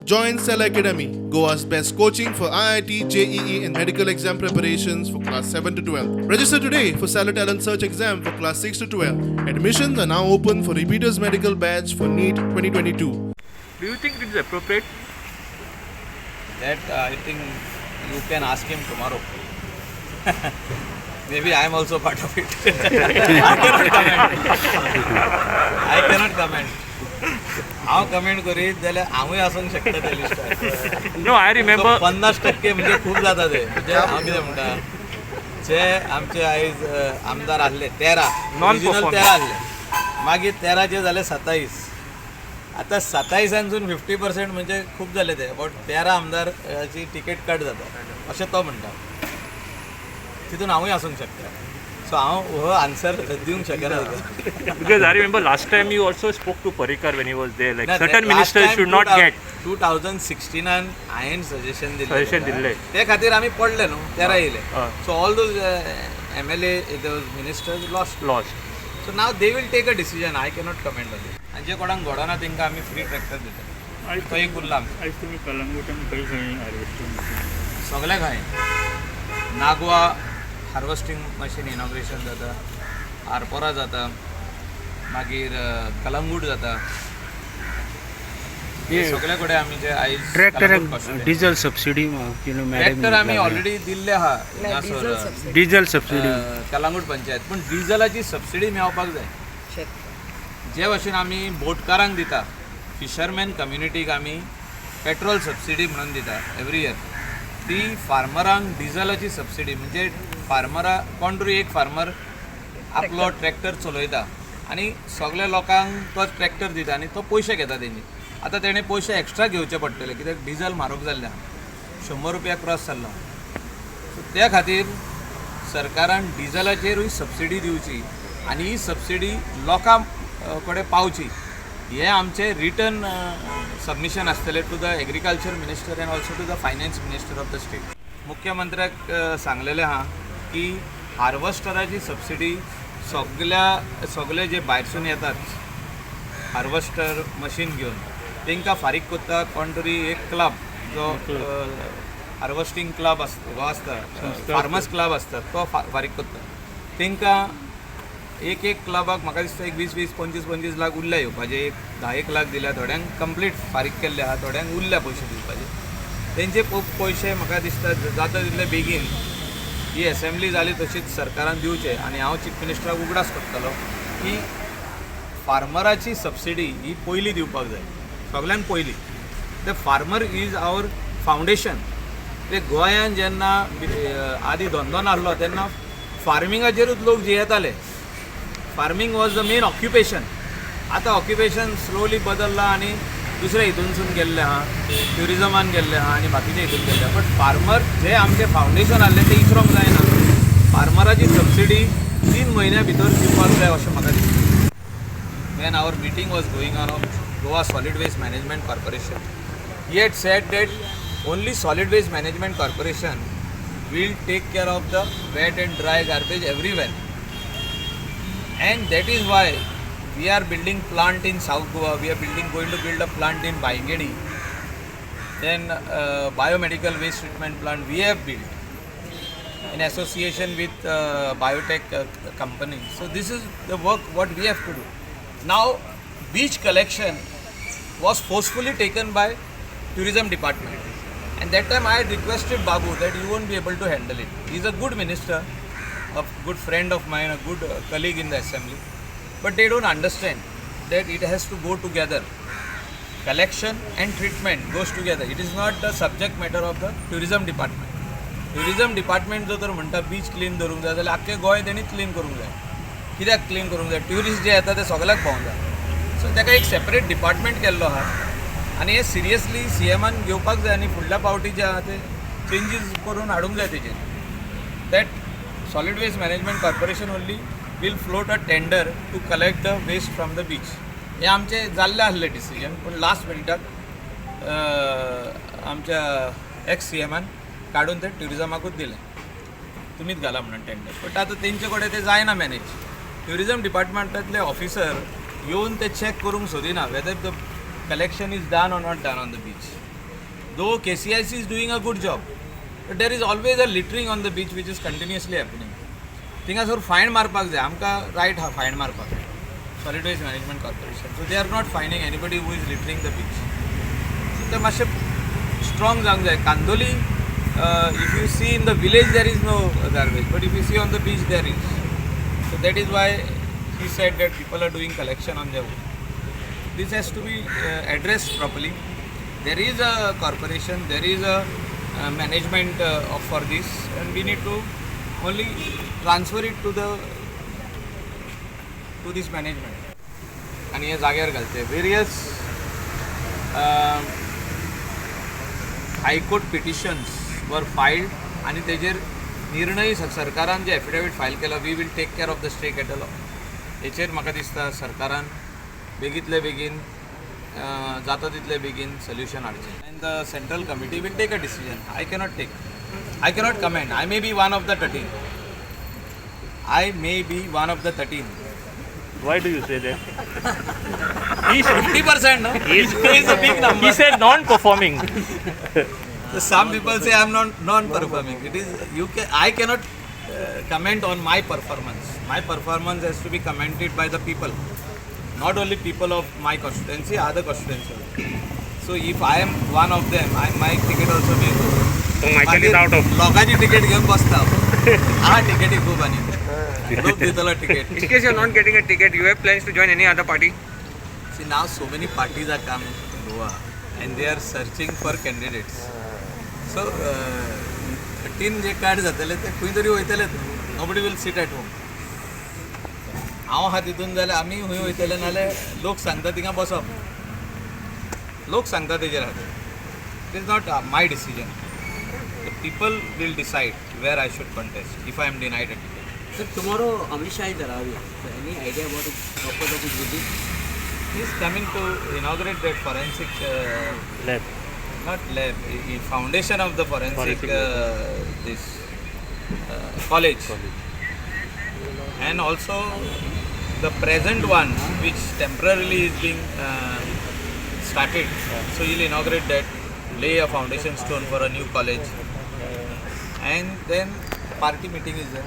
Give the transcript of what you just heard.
Join Cell Academy, Goa's best coaching for IIT, JEE, and medical exam preparations for class 7 to 12. Register today for Stellar Talent Search exam for class 6 to 12. Admissions are now open for repeaters medical batch for NEET 2022. Do you think it is appropriate? That I think you can ask him tomorrow. Maybe I am also part of it. I cannot comment. I cannot comment. हांव comment करीत जाल्यार हांवूय आसूंक शकता त्या लिस्टार. No, I remember. 50% म्हणजे खूब जाता ते. म्हणजे हांव कितें म्हणटा, जे आमचे आयज आमदार आसले 13, ओरिजिनल Non-performing. 13 आसले, मागीर 13चे जाले 27. आतां 27सानसून 50% म्हणजे खूब जाले ते. अबावट 13 आमदाराची तिकेट कट जाता अशें तो म्हणटा. तितून हांवूय आसूंक शकता. सो हांव हो आन्सर दिवंक शकना तुका. Because I remember last time you also spoke to Parrikar when he was there. Like ना, certain last ministers time should not get. 2016 हांवें सजेशन दिल्लें. Suggestion दिल्लें. ते खातीर आमी पडले न्हू, 13 येयले. आं. So all those MLA, those ministers lost. Lost. So now they will take a decision. I cannot comment on it. आनी जे कोणाक घडना तांकां आमी फ्री ट्रॅक्टर दिता. तो एक उरला आमचो. आयज तुमी कलंगूट आनी खंय खंय हार्वेस्टिंग? सगळ्याक हांवें नागवा हार्वस्टींग मशीन इनॉग्रेशन जाता, आरपोरा जाता, मागीर कलंगूट जाता. हे सगळे कडेन आमी जे आयज ट्रॅक्टराक Calangute constituency. Diesel subsidy tractor आमी ऑलरेडी दिल्ले आहा हांगासर. Diesel subsidy Calangute panchayat. पूण डिझलाची सबसिडी मेळपाक जाय. जे भशेन आमी बोटकारांक दिता, फिशरमॅन कम्युनिटीक आमी पेट्रोल सबसिडी म्हणून दिता एवरी इयर, ती फार्मरांक डिझलाची सबसिडी. म्हणजे फार्मरा कोण तरी एक फार्मर आपलो ट्रॅक्टर चलयता आनी सगल्या लोकांक तो ट्रॅक्टर दिता आनी तो पयशे घेता तेंचे. आतां तेणें पयशे एक्स्ट्रा घेवचे पडटले कित्याक डिझल म्हारग जाल्लें आहा, 100 रुपया क्रॉस जाल्लो. सो त्या खातीर सरकारान डिझलाचेरूय सबसिडी दिवची आनी ही सबसिडी लोकां कडेन पावची, हें आमचें रिटन सबमिशन आसतलें to the agriculture minister and also to the finance minister of the state. मुख्यमंत्र्याक सांगलेलें आहा की हार्वस्टराची सबसिडी सगल्या सगळे जे भायरसून येतात हार्वस्टर मशीन घेवन तांकां फारीक करता कोण तरी एक क्लब, जो हार्वस्टींग क्लब आसता, हो आसता, फार्मर्स क्लब आसता, तो फारीक करता तांकां. एक एक क्लबाक म्हाका दिसता एक 20 20 25 25 लाख उरल्या येवपाचे. एक 10 एक लाख दिल्या थोड्यांक, कंप्लीट फारीक केल्ले आहा. थोड्यांक उरल्या पयशे दिवपाचे. तेंचे पयशे म्हाका दिसता जाता तितले बेगीन ही एसेंब्ली जाली तशीच सरकारान दिवचे. आनी हांव चीफ मिनिस्टराक उगडास करतलो की फार्मराची सबसिडी ही पयली दिवपाक जाय, सगळ्यान पयली. The farmer is our foundation. ते गोंयान जेन्ना आदी धंदो नासलो तेन्ना फार्मिंगाचेरूच लोक जियेताले. Farming was the main occupation. आतां ऑक्युपेशन स्लोली बदलला आनी दुसऱ्या हितूनसून गेल्ले आहा, ट्युरिजमान गेल्ले आहा आनी बाकीच्या हितून गेल्ले आहा. बट फार्मर जे आमचे फावंडेशन आहले ते इसरोंक जायना. फार्मराची सबसिडी 3 म्हयन्या भितर दिवपाक जाय अशें म्हाका दिसता. When our meeting was going on of Goa Solid Waste Management Corporation, he had said that only Solid Waste Management Corporation will take care of the wet and dry garbage everywhere. And that is why we are building plant in South Goa, we are building going to build a plant in Baingedi. Then biomedical waste treatment plant we have built in association with biotech company. So this is the work what we have to do. Now, beach collection was forcefully taken by tourism department. And that time I had requested Babu that you won't be able to handle it. He is a good minister, a good friend of mine, a good colleague in the assembly. But they don't understand that it has to go together. Collection and treatment goes together. It is not the subject matter of the tourism department. Tourism department जो तर म्हणटा beach clean दवरूंक जाय जाल्यार आख्खें गोंय तेणी clean करूंक जाय. कित्याक क्लीन करूंक जाय? ट्युरिस्ट जे येता ते सगल्याक भोंवंक जाय. सो ताका एक सेपरेट डिपार्टमेंट केल्लो आहा आनी हे सिरियसली सीएमान घेवपाक जाय आनी फुडल्या पावटी जे आहा ते चेंजीस करून हाडूंक जाय तेजेर, that Solid Waste Management Corporation only will float a tender to collect the waste from the beach. हें आमचें जाल्लें आसलें डिसिजन, पूण लास्ट मिनटाक आमच्या एक्स सीएमान काडून तें ट्युरिजमाकूच दिलें, तुमीच घाला म्हणून टेंडर. बट आतां तेंचे कडेन तें जायना मॅनेज. ट्युरिजम डिपार्टमेंटांतले ऑफिसर येवन ते चॅक करूंक सोदिना whether the collection is done or not done on the beach. Though KCIC is doing a good job, but there is always a littering on the beach which is continuously happening. थिंगासर fine मारपाक जाय, आमकां right आहा fine मारपाक, solid waste management corporation. So they are not fining anybody who is littering the beach. So ते मातशें strong जावंक जाय. Candolim, if you see in the village there is no garbage, but if you see on the beach there is. So that is why he said that people are doing collection on their own. This has to be addressed properly. There is a corporation, there is a management for this, and we need to only transfer it to the to this management. आनी हे जाग्यार घालचे. Various high court petitions were filed आनी तेजेर निर्णय सरकारान जे affidavit file केला, we will take care of the stray cattle, हेचेर म्हाका दिसता सरकारान बेगींतले बेगीन जाता तितले बेगीन सोल्युशन हाडचें. And the central committee will take a decision. I cannot take, I cannot comment. I may be one of the 13. I may be one of the 13. Why do you say that? He 50%, no? Is a big number. He said non-performing. So some people say I am not non-performing. It is you can I cannot comment on my performance. My performance has to be commented by the people, not only people of my constituency, other constituency. So if I am one of them, my ticket also may go. So Michael is out of. लोकांची ticket घेवन बसता हा, तिकेटी खूब आनी लोक दितलो ticket. In case you're not getting a ticket, you have plans to join any other party? See, now so many parties are coming to Goa and they are searching for candidates. So, 13 J card जातले ते खंय तरी वयतले, nobody will sit at home. हांव आहा तितून जाल्यार आमी खंय वयतले, नाल्यार लोक सांगता थिंगा बसप, लोक सांगता तेजेर आहा. It is not my decision. The people will decide where I should contest if I am denied a ticket. Sir, tomorrow Amit Shah is arriving. So any idea about the purpose of his visit? He is coming to inaugurate that forensic lab. Not lab, foundation of the forensic, this college. And also the present one which temporarily is being started. So he will inaugurate that, lay a foundation stone for a new college, and then party meeting is there.